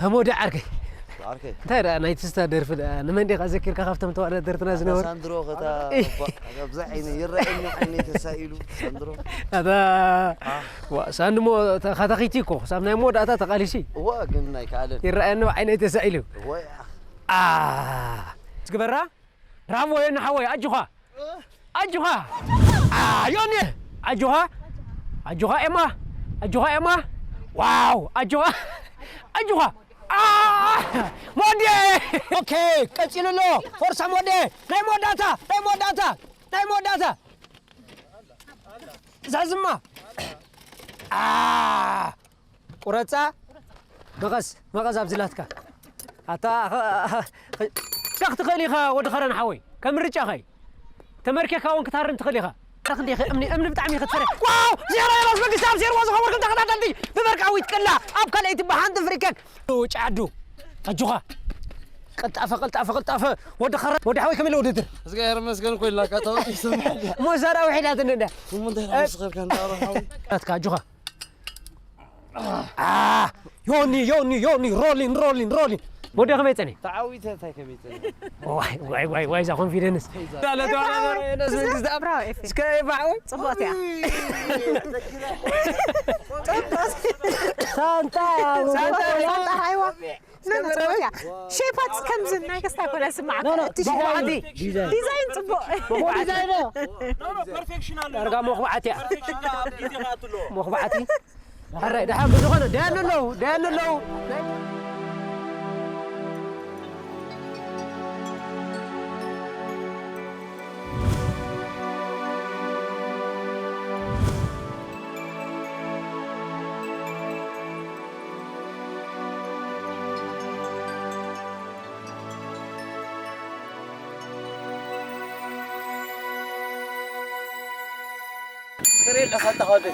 ተሞዲ ዓርከይ። ዓርከይ። እንታይ ደኣ ናይ ትስታ ደርፊ ደኣ ንመን ዲኻ ዘኪርካ ካብቶም ተወዳደርትና ዝነበሩ? ሳንድሮ ከታ ኣብዛ ዓይነ ይረኣየኒ ዓይነ ተሳኢሉ ሳንድሮ። ኣታ ዋ ሳንድሞ ተኻታኺቲ እኮ ሳብ ናይ መወዳእታ ተቓሊሲ። እዋ ግን ናይ ከኣለን። ይረኣየኒ ዓይነ ተሳኢሉ። እዋ ኣ ዝግበራ ብራቮ የኒ ሓወይ ኣጆኻ ኣጆኻ ዮኒ ኣጆኻ ኣጆኻ ኤማ ኣጆኻ ኤማ ዋው ኣጆኻ ኣጆኻ ሞዴ ኦኬ ቀፂሉ ኣሎ ፎርሳ ሞዴ ናይ መወዳእታ ናይ መወዳእታ ናይ መወዳእታ ዛዝማ ቁረፃ መቐስ መቐስ ኣብዚ ላትካ ኣታ ዳኽ ትኽእል ኢኻ ወዲ ኸረን ሓወይ ከም ምርጫኻ እዩ ተመርኬካ እውን ክትሃርም ትኽእል ኢኻ ክንደይ እምኒ እምኒ ብጣዕሚ ክትፈረ ዋው ዜሮ የሮስ መንግስቲ ኣብ ዜርዎ ዝኸበርኩም ተኸታተልቲ ብበርቃዊት ቅላ ኣብ ካልኣይቲ ብሓንቲ ፍሪከክ ጫዱ ኣጆኻ ቀልጣፈ ቀልጣፈ ቀልጣፈ ወዲ ኸረ ወዲ ሓወይ ከመይ ውድድር እግዚኣብሔር ይመስገን ኮይላ ካታው ይሰማል ሞሳራ ውሒዳትኒ እንዳ ስሙንተ ተመስኸርካ እንዳሮ ሓው ኣትካ ኣጆኻ ዮኒ ዮኒ ዮኒ ሮሊን ሮሊን ሮሊን ወዲ ከመይ ጸኒ ተዓዊተ እንታይ ከመይ ጸኒ ዋይ ዋይ ዋይ ዋይ ዛ ኮንፊደንስ ብራቮ ኤፊ እስከ ባዕወ ጽቡቕት እያ ሳንታ ሳንጣ ራይዋ ጽቡቕት እያ ሼፓት ከምዚ ናይ ገስታ ይኮነ ስማዕ እቲ ዲዛይን ጽቡቕ ዳርጋ መኹባዕት እያ መኹባዕቲ ሕራይ ደሓን ብዝኾነ ደያኑ ኣለዉ ደያኑ ኣለዉ ስክሪን ለሳልታ ኸደ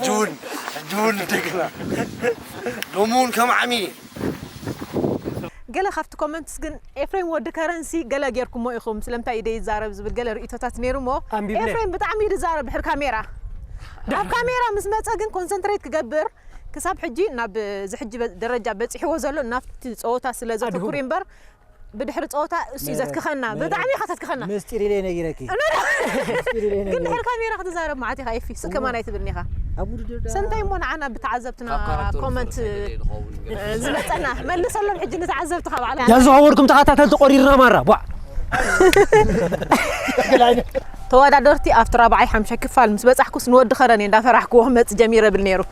ጁን ጁን እንደገና ሎሙን ከም ዓሚ ገለ ካብቲ ኮመንትስ ግን ኤፍሬም ወዲ ከረንሲ ገለ ጌርኩሞ ኢኹም ስለምንታይ ኢደ ይዛረብ ዝብል ገለ ርእቶታት ነይሩ እሞ ኣንቢብለ። ኤፍሬም ብጣዕሚ እዩ ዝዛረብ ድሕር ካሜራ ኣብ ካሜራ ምስ መፀ ግን ኮንሰንትሬት ክገብር ክሳብ ሕጂ ናብ ዝሕጂ ደረጃ በፂሕዎ ዘሎ ናብቲ ፀወታ ስለ ዘተኩር እምበር ብድሕሪ ፀወታ እሱ እዩ ዘትክኸና ብጣዕሚ ኢኻ ተትክኸና ምስጢር ኢለ ነጊረኪ ምስጢር ኢለ ግን ነጊረኪ ድሕሪ ካሜራ ክትዛረብ መዓት ኢኻ ኤፊ ስቅ ከማን ኣይትብልኒ ኢኻ ኣብ ውድድር ዳ ሰምታይ እሞ ንዓና ብተዓዘብትና ካብ ካራክተሩ ኮመንት ዝፈልጥ ዝኸውን ገለ ዝመፀና መልሰሎም ሕጂ ንተዓዘብትኻ ባዕላ ያ ዝኸበርኩም ተኸታተልቲ ቆሪርና ማራ ቧዕ ተወዳደርቲ ኣብቲ ራብዓይ ሓምሻይ ክፋል ምስ በፃሕኩስ ንወዲ ኸረን እየ እንዳፈራሕክዎ ክመፅእ ጀሚረ ብል ነይሩ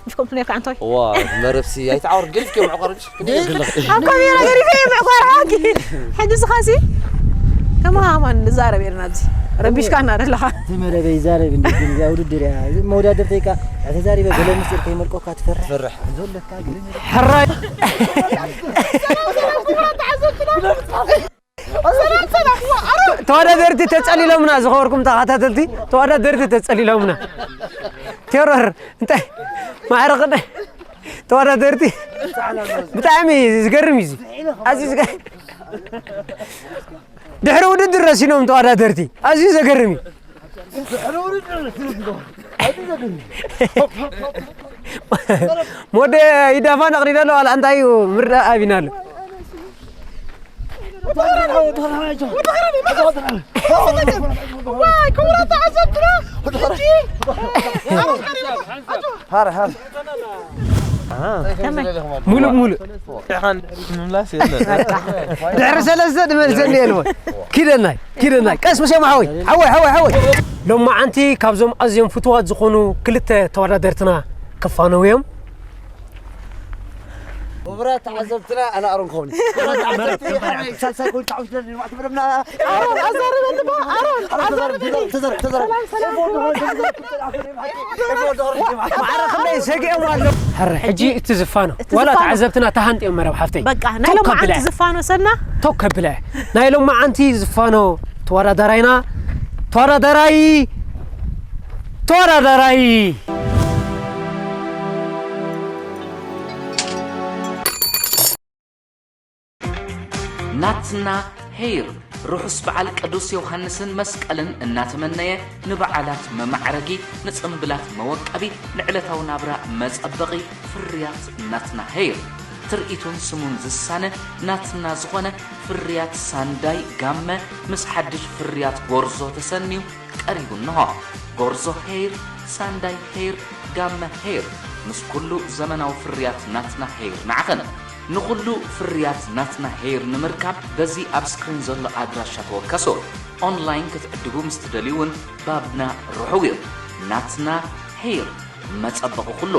مش كنت نيرك عن توي وا مربسي هاي تعور قلت كم عقرج أكو ميرا غريبة يا معقور حاكي حد سخاسي كما هامان نزارة بيرنا دي ربيش كان هذا لها تمر بيزارة بندقين يا ولد دريا مودا درتيكا اعتزاري بقول مستر كي ملكو كاتفرح فرح زول لك كاجل حراي ተወዳደርቲ ተጸሊሎምና ዝኸበርኩም ተኸታተልቲ ተወዳደርቲ ተጸሊሎምና ቴሮር እንታይ ማዕረ ቅደ ተወዳደርቲ ብጣዕሚ ዝገርም እዩ ኣዚ ድሕሪ ውድድር ረሲኖም ተወዳደርቲ ኣዝዩ ዘገርም እዩ ሞደ ይዳፋ ነቕሪዳ ኣለዋ ኣላ እንታይ እዩ ምርዳእ ኣቢና ኣሎ ሙሉእ ሙሉእ ድሕሪ ሰለስተ ድመልሰኒ የልቦ ኪደናይ ኪደናይ ቀስ ምስ እዮም ሓወይ ሓወይ ሓወይ ሓወይ ሎማዓንቲ ካብዞም ኣዝዮም ፍትዋት ዝኾኑ ክልተ ተወዳደርትና ክፋነው እዮም ክቡራት ተዓዘብትና ኣነ ኣሮን ክኸውን ሳልሳይ ኮይኑ ተዓዊትና ንልማዕ ትብለና ኣሮን ኣዛርበኒ ኣሮን ኣዛርበኒ ተዘረብ ተዘረብ ማዕረ ክንደይ ሰጊኦም ኣለዉ ሕጂ እቲ ዝፋኖ ዋላ ተዓዘብትና ተሃንጥዮም መረብ ሓፍተይ በቃ ናይ ሎም መዓልቲ ዝፋኖ ሰብና ተው ከብለ ናይ ሎም መዓንቲ ዝፋኖ ተወዳዳራይና ተወዳዳራይ ተወዳዳራይ ናትና ሄይር ርሑስ በዓል ቅዱስ ዮሃንስን መስቀልን እናተመነየ፣ ንበዓላት መማዕረጊ፣ ንጽምብላት መወቀቢ፣ ንዕለታዊ ናብራ መጸበቒ ፍርያት ናትና ሄይር፣ ትርኢቱን ስሙን ዝሳነ ናትና ዝኾነ ፍርያት ሳንዳይ ጋመ ምስ ሓድሽ ፍርያት ጎርዞ ተሰንዩ ቀሪቡ እንሆ። ጎርዞ ሄይር፣ ሳንዳይ ሄይር፣ ጋመ ሄይር፣ ምስ ኩሉ ዘመናዊ ፍርያት ናትና ሄይር ንዓኸን። ንኹሉ ፍርያት ናትና ሄይር ንምርካብ በዚ ኣብ ስክሪን ዘሎ ኣድራሻ ተወከሱ። ኦንላይን ክትዕድጉ ምስ ትደልዩ እውን ባብና ርሑው እዩ። ናትና ሄይር፣ መጸበቒ ኩሉ።